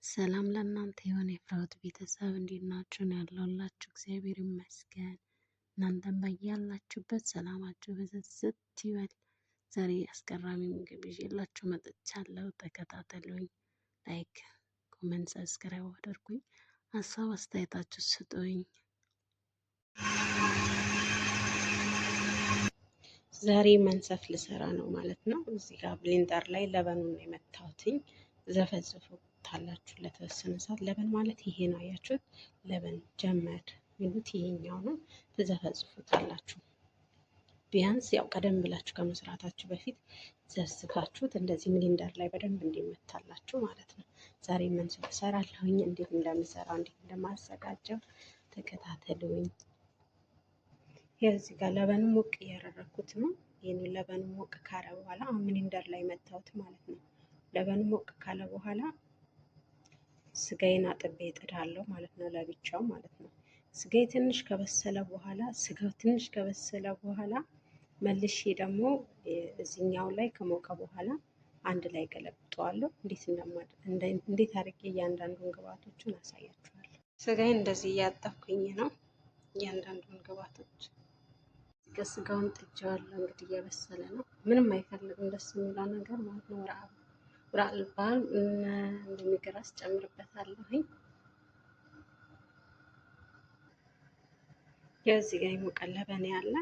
ሰላም ለእናንተ የሆነ የፍራኦት ቤተሰብ እንዴት ናችሁ? ነው ያለሁላችሁ። እግዚአብሔር ይመስገን። እናንተም በያላችሁበት ሰላማችሁ ብዝት ይበል። ዛሬ አስገራሚ ምግብ ይዤላችሁ መጥቻለሁ። ተከታተሉኝ። Like፣ comment፣ subscribe አድርጉኝ። ሀሳብ አስተያየታችሁ ስጡኝ። ዛሬ መንሰፍ ልሰራ ነው ማለት ነው። እዚህ ጋር blender ላይ لبن ኡን ነው የመታሁትኝ። ዘፈዝፉታላችሁ ለተወሰነ ሰዓት። لبن ማለት ይሄ ነው፣ አያችሁት? لبن جامد የሚሉት ይሄኛው ነው። ትዘፈዝፉታላችሁ። ቢያንስ ያው ቀደም ብላችሁ ከመስራታችሁ በፊት ዘፍዝፋችሁት እንደዚህ blender ላይ በደንብ እንዲመታላችሁ ማለት ነው። ዛሬ መንሰፍ እሰራለሁኝ። እንዴት እንደምሰራው እንዴት እንደማዘጋጀው ተከታተሉኝ። እዚህ ጋር لبن ኡ ሞቅ እያደረኩት ነው። ይህን لبن ኡ ሞቅ ካለ በኋላ አሁን blender ላይ መታሁት ማለት ነው። لبن ኡ ሞቅ ካለ በኋላ ስጋዬን አጥቤ እጥዳለሁ ማለት ነው፣ ለብቻው ማለት ነው። ስጋዬ ትንሽ ከበሰለ በኋላ ስጋው ትንሽ ከበሰለ በኋላ መልሼ ደግሞ እዚህኛው ላይ ከሞቀ በኋላ አንድ ላይ ገለብጠዋለሁ። እንዴት አድርጌ እያንዳንዱን ግብአቶቹን አሳያችኋለሁ። ስጋዬን እንደዚህ እያጠብኩኝ ነው እያንዳንዱን ግብአቶች ስጋውን ጥጄዋለሁ። እንግዲህ እየበሰለ ነው። ምንም አይፈልግም። ደስ የሚለው ነገር ማለት ነው። ወራል እንደሚገራስ ጨምርበታለሁኝ። የዚህ ጋር የሞቀ ለበን ያለ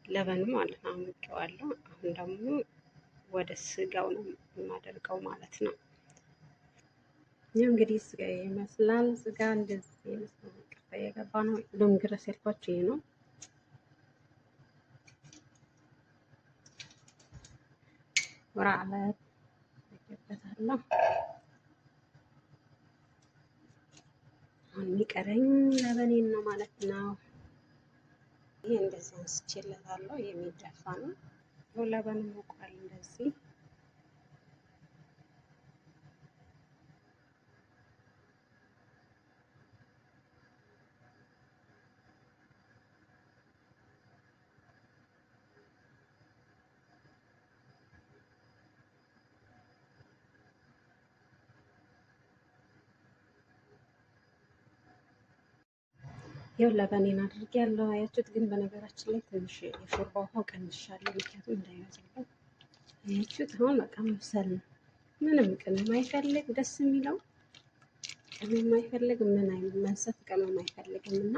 ለበኑ ማለት ነው። አሙቄዋለሁ። አሁን ደግሞ ወደ ስጋው ነው የማደርገው ማለት ነው። ይህ እንግዲህ ስጋ ይመስላል። ስጋ እንደዚህ ይመስላል። ይቅርታ እየገባ ነው። ሎምግረስ ያልኳቸው ይሄ ነው። ወራለ አደርግበታለሁ። አሁን የሚቀረኝ ለበኔን ነው ማለት ነው። ይሄ እንደዚህ አንስቼለታለሁ። የሚደፋ ነው። ለበኑ ሞቋል እንደዚህ ይኸው ለበኔን አድርጌያለሁ። አያችሁት? ግን በነገራችን ላይ ትንሽ የሾርባ ውሃው ቀንሻለሁ፣ ምክንያቱም እንዳይበዛበት። አያችሁት? አሁን በቃ መብሰል ነው። ምንም ቅመም አይፈልግ። ደስ የሚለው ቅመም አይፈልግ፣ ምን አይነት መንሰፍ ቅመም አይፈልግም እና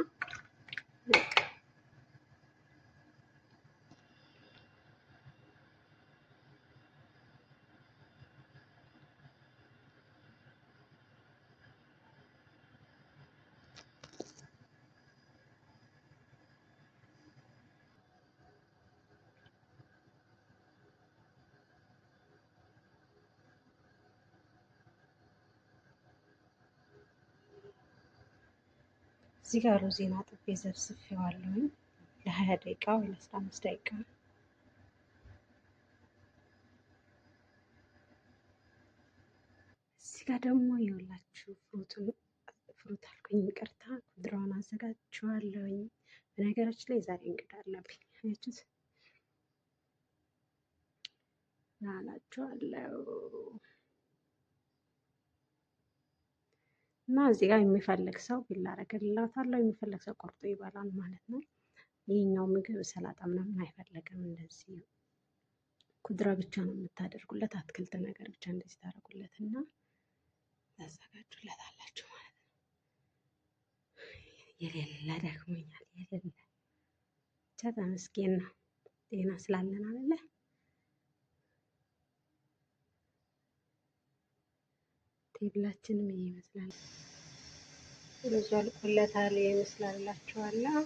እዚህ ጋር ሩዜን አጥቤ ዘፍዝፌዋለሁኝ ለ20 ደቂቃ ወይ ለ15 ደቂቃ። እዚህ ጋር ደግሞ ይኸውላችሁ fruit አልኩኝ ይቅርታ፣ خضرة ውን አዘጋጅቼዋለሁኝ። በነገራችን ላይ ዛሬ እንግዳ አለብኝ። አያችሁት? ላላችኋለሁ እና እዚህ ጋር የሚፈልግ ሰው ቢላ አደርግላታለሁ፣ የሚፈልግ ሰው ቆርጦ ይበላል ማለት ነው። ይህኛው ምግብ ሰላጣ ምናምን አይፈልግም። እንደዚህ ኩድራ ብቻ ነው የምታደርጉለት፣ አትክልት ነገር ብቻ እንደዚህ ታደርጉለት እና ታዘጋጁለታላችሁ ማለት ነው። የሌለ ደክሞኛል፣ የሌለ ብቻ ተመስገን ነው ጤና ስላለን አይደለ። ቴብላችንም ይሄ ይመስላል። ሩዙ አልቆለታል ይመስላል እላችኋለሁ።